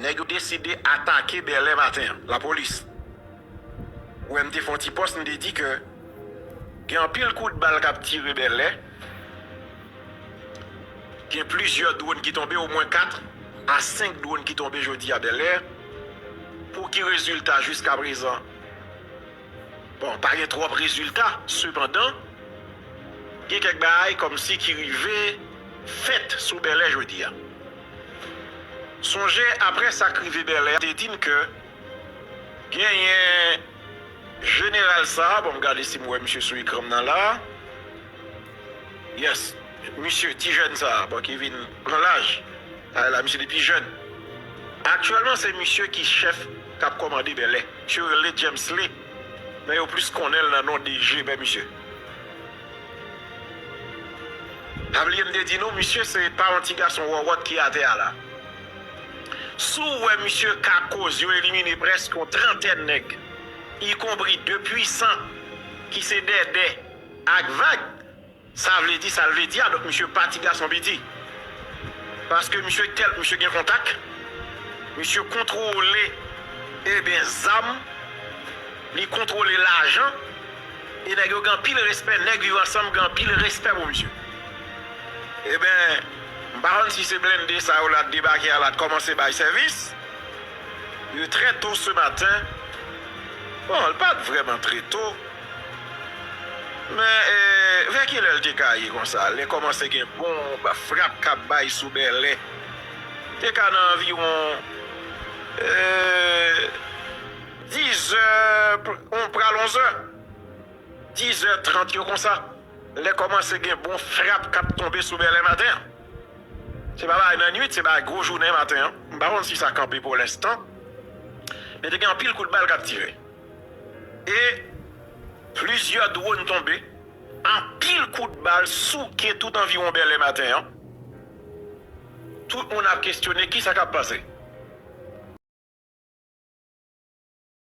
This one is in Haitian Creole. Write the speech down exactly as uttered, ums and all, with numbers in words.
Nèg yo deside atake Bèlè maten an, lapolis. Ou wè, m te fè yon ti pòs, m te di ke gen anpil kout bal k ap tire Bèlè. Gen plizyè dwòn ki tonbe, omwen kat a senk dwòn ki tonbe jodi a Bèlè. Pou ki rezilta jiskaprezan? Bon, pa gen twòp rezilta, sepandan, gen kèk bagay kòmsi ki rive fèt sou Bèlè jodi a. Sonje, apre sa k rive Bèlè a, te di n ke genyen jeneral sa a, bon, m gade si m wè misye sou ekran m nan la. Yes, misye, ti jèn sa a, bon, ki vin pran laj. Ay la, misye te pi jèn. Aktyèlman, se misye ki chèf k ap kòmande Bèlè. Misye rele James Lee. Men yo plis konnen l nan non D G, men misye. Pa bliye m te di nou, misye se pa yon ti gason wòwòt ki atè a la. Si w wè misye ka koz, yo elimine prèske yon trantèn nèg, ikonpri de pwisan ki se Dèdè ak Vag, sa vle di sa l vle di a, donk misye pa ti gason piti. Paske misye tèl, misye gen kontak, misye kontwole, ebyen, zam, li kontwole lajan, e nèg yo gen anpil respè, nèg Viv Ansanm gen anpil respè pou misye. Ebyen, m pa konn si se blende sa yo la t debake a la t kòmanse bay sèvis. Yo trè to se maten. Bon, l pa t vrèman trè to. Men, e, vè kilè l te ka ye konsa? Lè kòmanse gen bon ba-, frap k ap bay sou Bèlè. Te ka nan anviwon, e, dizè, pr-, on, pral onzè. Dizè trant yo konsa. Lè kòmanse gen bon frap k ap tonbe sou Bèlè maten an. Se pa bagay nan nwit, se bagay gwo jounen maten an. M pa konn si sa kanpe pou lenstan. Men te gen anpil kout bal k ap tire. E plizyè dwòn tonbe. Anpil kout bal souke tout anviwon Bèlè maten an. Tout moun ap kesyone kisa k ap pase.